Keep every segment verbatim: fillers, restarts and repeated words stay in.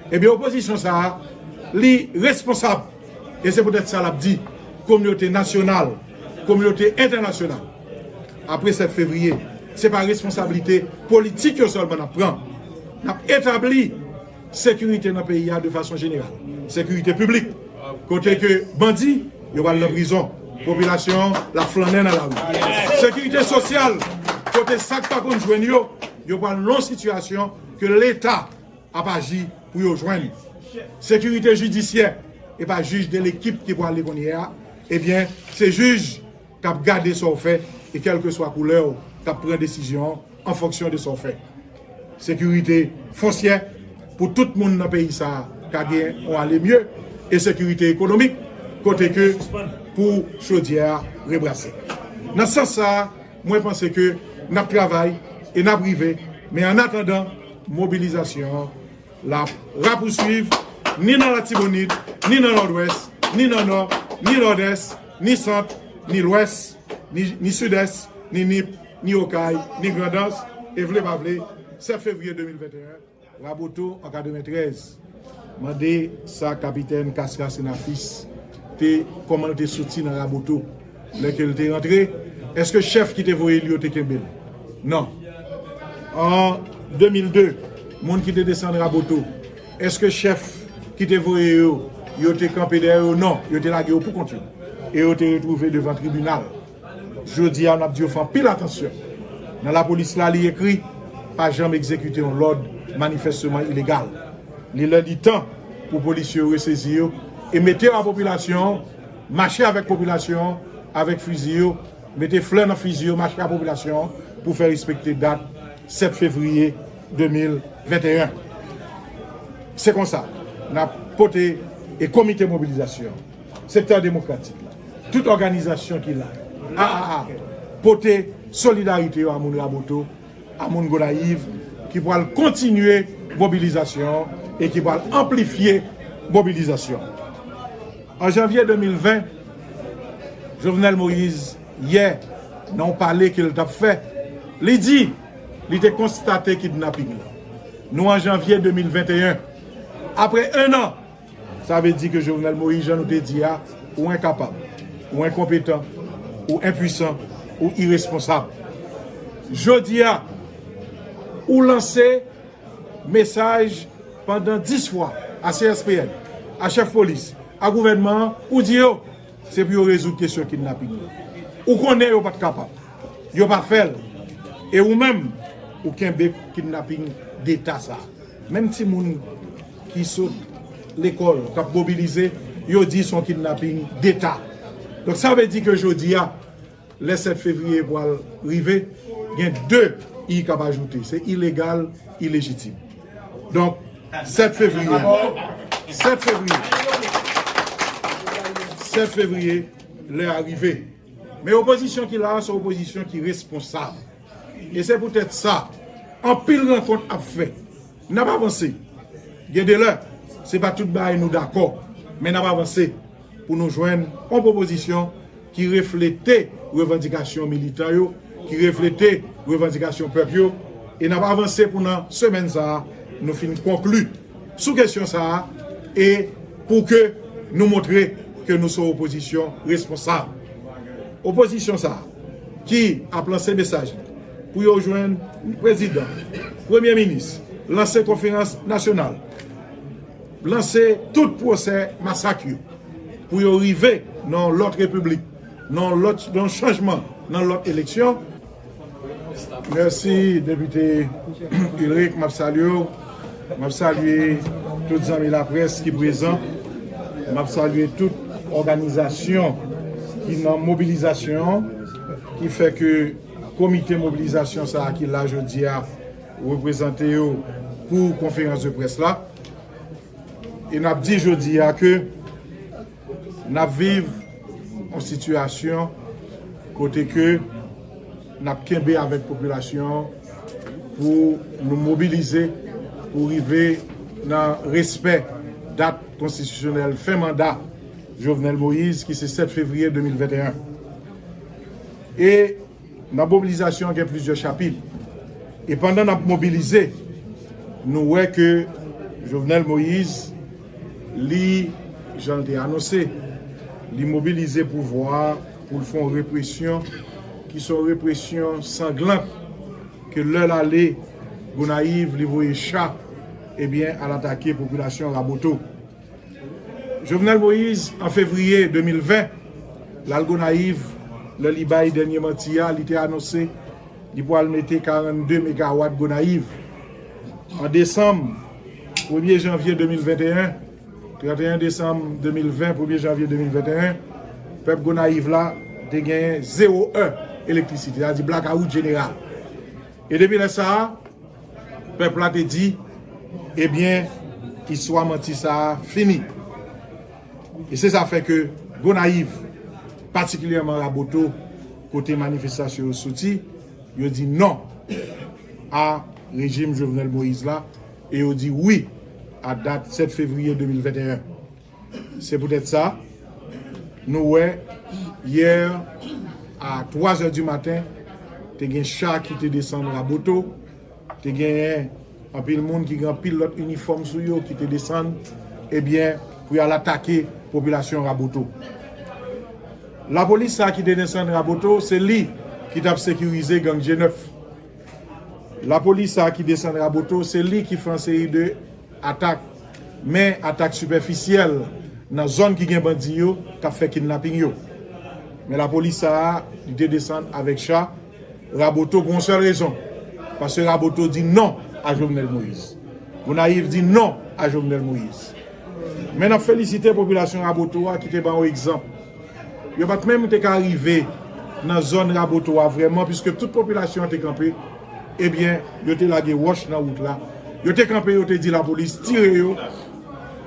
Ebyen, opozisyon sa a, li responsab. E se poutèt sa l ap di, kominote nasyonal, kominote entènasyonal, apre sèt fevriye, se pa responsablite politik yo sèlman n ap pran. N ap etabli sekirite nan peyi a de fason jeneral. Sekirite piblik, kote ke bandi, yo pral nan prizon. Popilasyon an, l ap flannen nan lari. Sekirite sosyal, kote sa k pa konn jwenn yo, yo pral nan yon sitiyasyon ke Leta ap aji pou yo jwenn. Sekirite jidisyè, e pa jij de lekip ki pwale kounye a, ebyen, se jij k ap gade sa w fè, e kèlkeswa koulè w, k ap pran desizyon an an fonksyon de sa w fè. Sekirite fonsyè, pou tout moun nan peyi sa a ka gen yon ale mye, e sekirite ekonomik, kote ke pou chodyè a rebrase. Nan sans sa a, mwen panse ke n ap travay e n ap rive, men annatandan, mobilizasyon an l ap rapouswiv, ni nan Latibonit, ni nan Nòdwès, ni nan Nò, ni Nòdès, ni Sant, ni Lwès, ni, ni Sidès, ni Nip, ni Okay, ni Grandans, e vle pa vle, sèt fevriye de mil venteyen, Raboto an katreventrèz, mande sa kapitèn Cascas Renafis te, kòman l te soti nan Raboto lè ke l te rantre, èske chèf ki te voye l yo te kenbe l? Non. An de mil de, moun ki te desann Raboto, èske chèf ki te voye yo, yo te kanpe dèyè yo? Non, yo te lage yo pou kont yo. E yo te retwouve devan tribinal. Jodi a, n ap di yo fè anpil atansyon. Nan lapolis la, li ekri, pa janm egzekite yon lòd manifèsteman ilegal. Li lè li tan pou polisye yo resezi yo e mete yo a popilasyon an, mache avèk popilasyon an, avèk fizi yo, mete flè nan fizi yo, mache a popilasyon an pou fè respekte dat sèt fevriye de mil venteyen. Se konsa, n ap pote e komite mobilizasyon, sektè demokratik la, tout òganizasyon ki la, A A A, pote solidarite yo a moun Raboto, a moun Gonayiv, ki pral kontinye mobilizasyon an e ki pral anplifye mobilizasyon an. An janvye de mil ven, Jovenel Moïse, yè, nan yon pale ke l t ap fè, li di li te konstate kidnaping la. Nou an janvye de mil venteyen. Apre en an, sa vle di ke Jovenel Moïse, jan nou te di a, ou enkapab, ou enkonpetan, ou enpwisan, ou iresponsab. Jodi a, ou lanse mesaj pandan dis fwa a C S P N, a chèf polis, a gouvènman an, ou di yo, se pou yo rezoud kesyon kidnaping yo. Ou konnen yo pa t kapab. Yo pa fè l. E ou menm, ou kenbe kidnaping deta sa a. Menm timoun ki sot lekòl, k ap mobilize, yo di se yon kidnaping deta. Donk, sa vle di ke jodi a, lè sèt fevriye pral rive, gen de i k ap ajoute. Se ilegal, ilejitim. Donk, sèt fevriye, sèt fevriye, sèt fevriye, lè a rive. Men opozisyon ki la a, se opozisyon ki responsab. E se poutèt sa, anpil rankont ap fèt. N ap avanse. Gen de lè, se pa tout bagay nou dakò, men n ap avanse pou nou jwenn yon pwopozisyon ki reflete revandikasyon militan yo, ki reflete revandikasyon pèp yo, e n ap avanse pou nan semèn sa a, nou fin konkli sou kesyon sa a, e pou ke nou montre ke nou se yon opozisyon responsab. Opozisyon sa a, ki ap lanse mesaj pou yo jwenn prezidan, premye minis, lanse konferans nasyonal, lanse tout pwosè masak yo, pou yo rive nan yon lòt repiblik, nan yon lòt, nan yon chanjman, nan lòt eleksyon. Mèsi, Depite Ulrick, m ap salye w. M ap salye tout zanmi laprès ki prezan. M ap salye tout òganizasyon ki nan mobilizasyon an, ki fè ke komite mobilizasyon sa a ki la jodi a reprezante yo pou konferans de près la. E n ap di jodi a ke n ap viv yon sitiyasyon kote ke n ap kenbe avèk popilasyon an pou nou mobilize pou rive nan respè dat konstitisyonèl fen manda Jovenel Moïse, ki se sèt fevriye de mil venteyen. E nan mobilizasyon an, gen plizyè chapit. E pandan n ap mobilize, nou wè ke Jovenel Moïse, li, jan l te anonse, li mobilize pouvwa a pou l fè yon represyon ki se yon represyon sanglant, ke lè l ale Gonayiv, li voye cha, ebyen, al atake popilasyon Raboto. Jovenel Moïse, an fevriye de mil ven, l al Gonayiv, lè li bay dènye manti a, li te anonse li pral mete karannde megawat Gonayiv. An desanm, premye janvye de mil venteyen, trannteyen desanm de mil ven, premye janvye de mil venteyen, pèp Gonayiv la te genyen zewo è elektrisite, sètadi blakawout jeneral. E depi lè sa a, pèp la te di, ebyen, istwa manti sa a fini. E se sa fè ke Gonayiv, patikilyèman Raboto, kote manifestasyon yo soti, yo di non a rejim Jovenel Moïse la, e yo di wi a dat sèt fevriye de mil venteyen. Se poutèt sa, nou wè, yè a twa zè di maten, te gen cha ki te desann Raboto, te genyen anpil moun ki gen anpil lòt inifòm sou yo ki te desann, ebyen, pou y al atake popilasyon Raboto. Lapolis sa a ki te desann Raboto, se li ki t ap sekirize gang G nèf. Lapolis sa a ki desann Raboto, se li ki fè yon seri de atak, men atak sipèfisyèl nan zòn ki gen bandi yo k ap fè kidnaping yo. Men lapolis sa a, li te desann avèk cha Raboto pou yon sèl rezon. Paske Raboto di non a Jovenel Moïse. Gonayiv di non a Jovenel Moïse. Men n ap felisite popilasyon Raboto a ki te ban yon egzanp. Yo pa t menm te ka rive nan zòn Raboto a vrèman, piske tout popilasyon an te kanpe. Ebyen, yo te lage wòch nan wout la. Yo te kanpe, yo te di lapolis tire yo.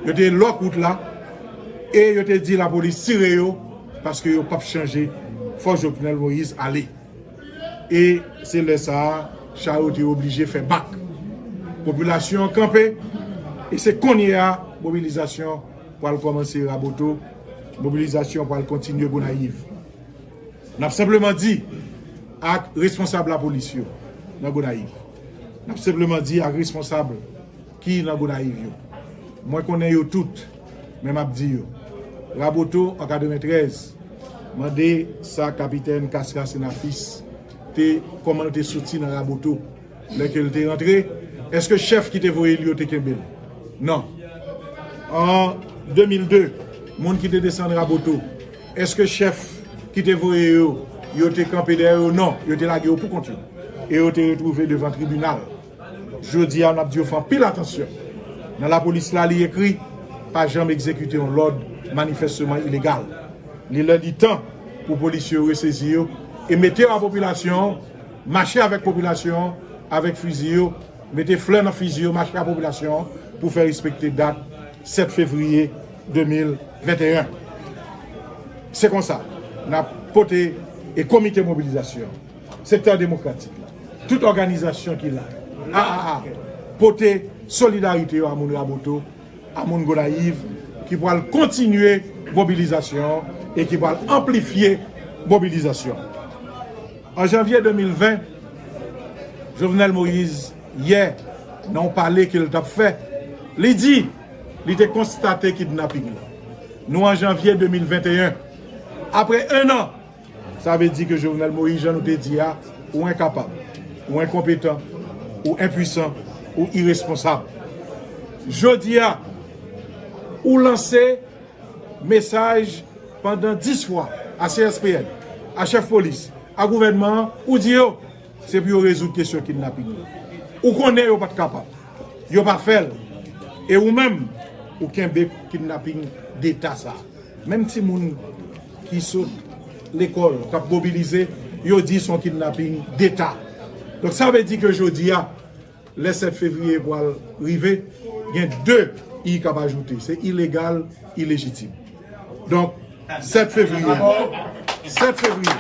Yo te lòk wout la. E yo te di lapolis tire yo, paske yo p ap chanje. Fò Jovenel Moïse ale. E se lè sa a, cha yo te oblije fè bak. Popilasyon an kanpe, e se kounye a, mobilizasyon pral kòmanse Raboto, mobilizasyon pral kontinye Gonayiv. N ap senpleman di ak responsab lapolis yo nan Gonayiv, n ap senpleman di ak responsab ki nan Gonayiv yo. Mwen konnen yo tout, men m ap di yo. Raboto an katreventrèz, mande sa kapitèn Casca Senafis te, kòman l te soti nan Raboto. Lè ke l te rantre, èske chèf ki te voye l yo te kenbe l? Non. An de mil de, moun ki te desann Raboto, èske chèf ki te voye yo, yo te kanpe dèyè yo? Non, yo te lage yo pou kont yo. E yo te retwouve devan tribinal. Jodi a, n ap di yo fè anpil atansyon. Nan lapolis la, li ekri, pa janm egzekite yon lòd manifèsteman ilegal. Li lè li tan pou polisye yo resezi yo e mete yo a popilasyon an, mache avèk popilasyon an, avèk fizi yo, mete flè nan fizi yo, mache a popilasyon an pou fè respekte dat sèt fevriye de mil venteyen. Se konsa, n ap pote e komite mobilizasyon, sektè demokratik la, tout òganizasyon ki la, a a a, pote solidarite yo a moun Raboto, a moun Gonayiv, ki pral kontinye mobilizasyon an e ki pral anplifye mobilizasyon an. An janvye de mil ven, Jovenel Moïse, yè, nan yon pale ke l t ap fè, li di li te konstate kidnaping la. Nou an janvye de mil venteyen. Apre en an, sa vle di ke Jovenel Moïse, jan nou te di a, ou enkapab, ou enkonpetan, ou enpwisan, ou iresponsab. Jodi a, ou lanse mesaj pandan dis fwa a C S P N, a chèf polis, a gouvènman an, ou di yo, se pou yo rezoud kesyon kidnaping la. Ou konnen yo pa t kapab. Yo pa fè l. E ou menm, ou kenbe kidnaping deta sa. Menm timoun ki sot lekòl, k ap mobilize, yo di se yon kidnaping deta. Donk, sa vle di ke jodi a, lè sèt fevriye pral rive, gen de i k ap ajoute. Se ilegal, ilejitim. Donk, sèt fevriye, sèt fevriye,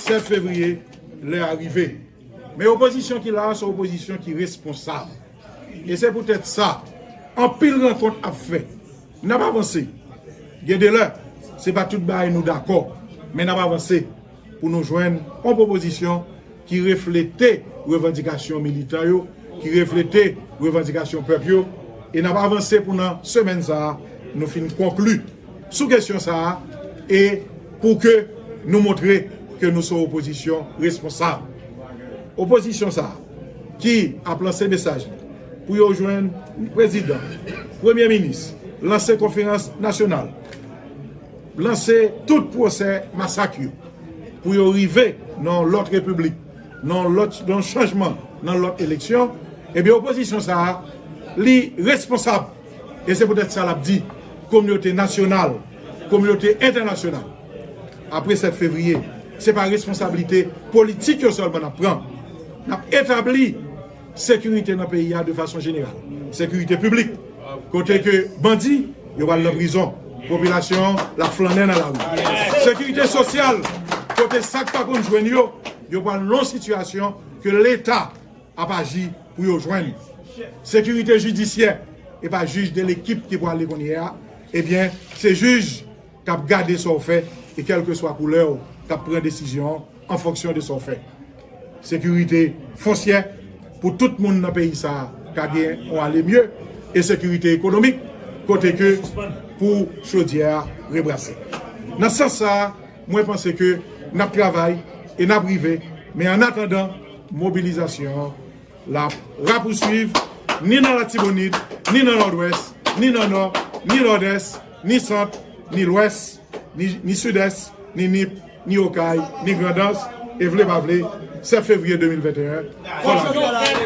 sèt fevriye, lè a rive. Men opozisyon ki la a, se yon opozisyon ki responsab. E se poutèt sa, anpil rankont ap fèt. N ap avanse. Gen de lè, se pa tout bagay nou dakò, men n ap avanse pou nou jwenn yon pwopozisyon ki reflete revandikasyon militan yo, ki reflete revandikasyon pèp yo, e n ap avanse pou nan semèn sa a, nou fin konkli sou kesyon sa a, e pou ke nou montre ke nou se yon opozisyon responsab. Opozisyon sa a ki ap lanse mesaj pou yo jwenn prezidan, premye minis, lanse konferans nasyonal, lanse tout pwosè masak yo, pou yo rive nan yon lòt repiblik, nan yon lòt, nan yon chanjman, nan lòt eleksyon, ebyen, opozisyon sa a, li responsab. E se poutèt sa l ap di, kominote nasyonal, kominote entènasyonal, apre sèt fevriye, se pa responsablite politik yo sèlman n ap pran. N ap etabli sekirite nan peyi a de fason jeneral. Sekirite piblik, kote ke bandi, yo pral nan prizon. Popilasyon an, l ap flannen nan lari. Sekirite sosyal, kote sa k pa konn jwenn yo, yo pral nan yon sitiyasyon ke Leta ap aji pou yo jwenn. Sekirite jidisyè, e pa jij de lekip ki pwale kounye a, ebyen, se jij k ap gade sa w fè, e kèlkeswa koulè w, k ap pran desizyon an an fonksyon de sa w fè. Sekirite fonsyè pou tout moun nan peyi sa a ka gen yon ale mye, e sekirite ekonomik, kote ke pou chodyè a rebrase. Nan sans sa a, mwen panse ke n ap travay e n ap rive, men annatandan, mobilizasyon an l ap rapousuiv ni nan Latibonit, ni nan Nòdwès, ni nan Nò, ni Nòdès, ni Sant, ni Lwès, ni, ni Sidès, ni Nip, ni Okay, ni Grandans, e vle pa vle, sèt fevriye de mil venteyen, fò l ale.